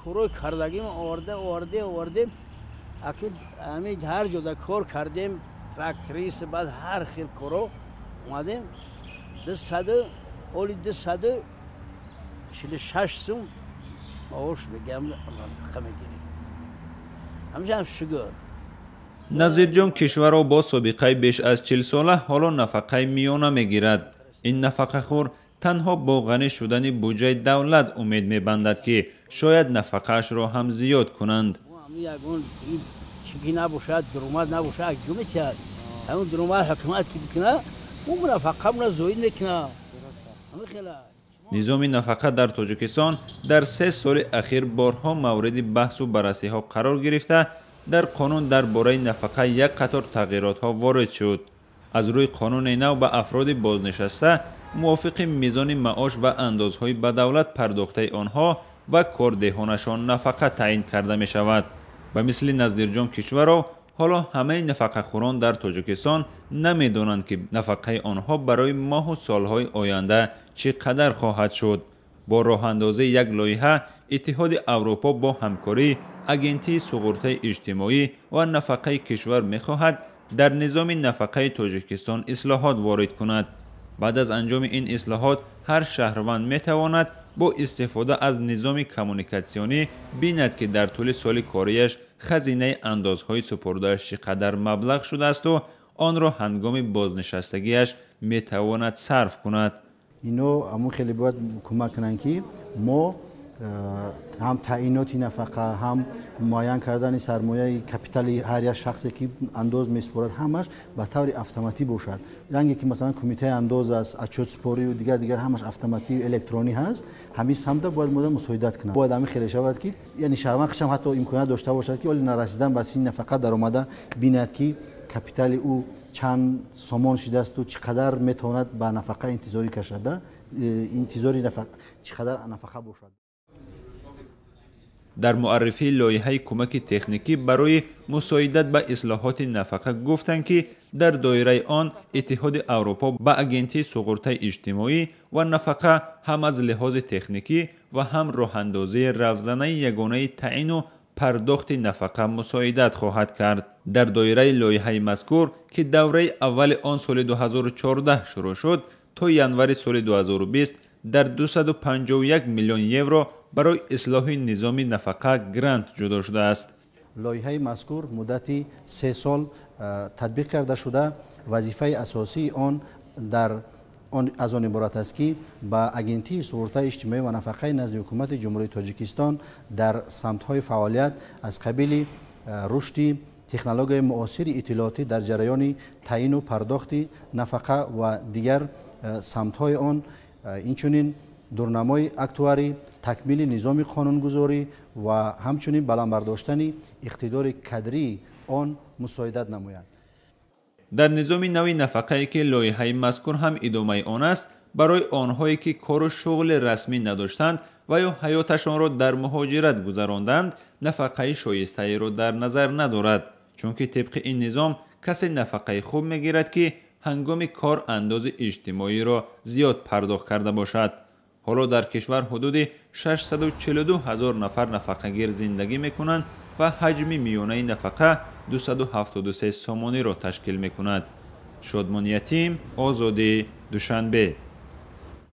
Корҳои кардагим овардем, акин ҳамин ҳар ҷода кор кардем, тракторист, баъд ҳар хел коро омадем, 246 сум маош мегирам, нафақа мегирем. Ҳамеша шукр. Назирҷон Кишваров бо собиқаи беш аз 40 сола ҳоло нафақаи миёна мегирад. Ин нафақахӯр танҳо бо ғанӣ шудани буҷаи давлат умед мебандад, ки шояд нафақаашро ҳам зиёд кунанд. Ягон чиги набошад, дуромад набошад, ҷо метиҳад. Ҳамон дуромад ҳукумат ки бикунад, ӯ нафақамона зоид мекунад. Низоми нафақа дар Тоҷикистон дар 3 соли ахир борҳо мавриди баҳсу баррасиҳо қарор гирифта, дар қонун дар бораи нафақа як қатор тағйиротҳо ворид шуд. Аз рӯи қонуни нав ба афроди бознишаста мувофиқи мизони маош ва андозҳои ба давлат пардохтаи онҳо ва кордеҳонашон нафақа таъин карда мешавад. Ба мисли Назирҷон Кишваров ҳоло ҳамаи нафақахӯрон дар Тоҷикистон намедонанд, ки нафақаи онҳо барои моҳу солҳои оянда чӣ қадар хоҳад шуд. Бо роҳандозии як лоиҳа Иттиҳоди Аврупо бо ҳамкории Агентии суғуртаи иҷтимоӣ ва нафақаи кишвар мехоҳад дар низоми нафақаи Тоҷикистон ислоҳот ворид кунад. Баъд аз анҷоми ин ислоҳот ҳар шаҳрванд метавонад бо истифода аз низоми коммуникатсионӣ бинад, ки дар тӯли соли кориаш хазинаи андозҳои супурдааш чӣ қадар маблағ шудаасту онро ҳангоми бознишастагиаш метавонад сарф кунад. Ино ҳамон хеле бояд кӯмак кунанд, ки мо ҳам таъиноти нафақа, ҳам муайян кардани сармояи капитали ҳар як шахсе, ки андоз месупорад, ҳамаш ба таври автоматӣ бошад. Ранге ки масалан кумитаи андоз аст, отчётсупорию дигар дигар ҳамаш автоматӣ электронӣ ҳаст, ҳамин самта бояд мода мусоидат кунад. Бояд ҳамин хеле шавад, ки яъне шаҳрванд худшам ҳатто имконият дошта бошад, ки оли нарасидан ба синни нафақа даромада бинад, ки капитали ӯ чанд сомон шидаасту чӣ қадар метавонад ба нафақа интизорӣ кашада, интизори чӣ қадар нафақа бошад. Дар муаррифии лоиҳаи кӯмаки техникӣ барои мусоидат ба ислоҳоти нафақа гуфтанд, ки дар доираи он Иттиҳоди Аврупо ба Агентии суғуртаи иҷтимоӣ ва нафақа ҳам аз лиҳози техникӣ ва ҳам роҳандозии равзанаи ягонаи таъину пардохти нафақа мусоидат хоҳад кард. Дар доираи лоиҳаи мазкур, ки давраи аввали он соли 2014 шурӯъ шуд, то январи соли 2020 дар 251 миллион евро барои ислоҳи низоми нафақа грант ҷудо шудааст. Лоиҳаи мазкур муддати 3 сол татбиқ карда шуда, вазифаи асосии он дар аз он иборат аст, ки ба Агентии суғуртаи иҷтимоӣ ва нафақаи назди Ҳукумати Ҷумҳурии Тоҷикистон дар самтҳои фаъолият аз қабили рушди технологияи муосири иттилоотӣ дар ҷараёни таъину пардохти нафақа ва дигар самтҳои он, инчунин дурнамои актуарӣ, такмили низоми қонунгузорӣ ва ҳамчунин баланд бардоштани иқтидори кадрии он мусоидат намояд. Дар низоми нави нафақае, ки лоиҳаи мазкур ҳам идомаи он аст, барои онҳое, ки кору шуғли расмӣ надоштанд ва ё ҳаёташонро дар муҳоҷират гузаронданд, нафақаи шоистаеро дар назар надорад, чунки тибқи ин низом касе нафақаи хуб мегирад, ки ҳангоми кор андози иҷтимоиро зиёд пардохт карда бошад. Ҳоло дар кишвар ҳудуди 642 ҳазор нафар нафақагир зиндагӣ мекунанд ва ҳаҷми миёнаи нафақа 273 сомониро ташкил мекунад. Шодмон Ятим, Озодӣ, Душанбе.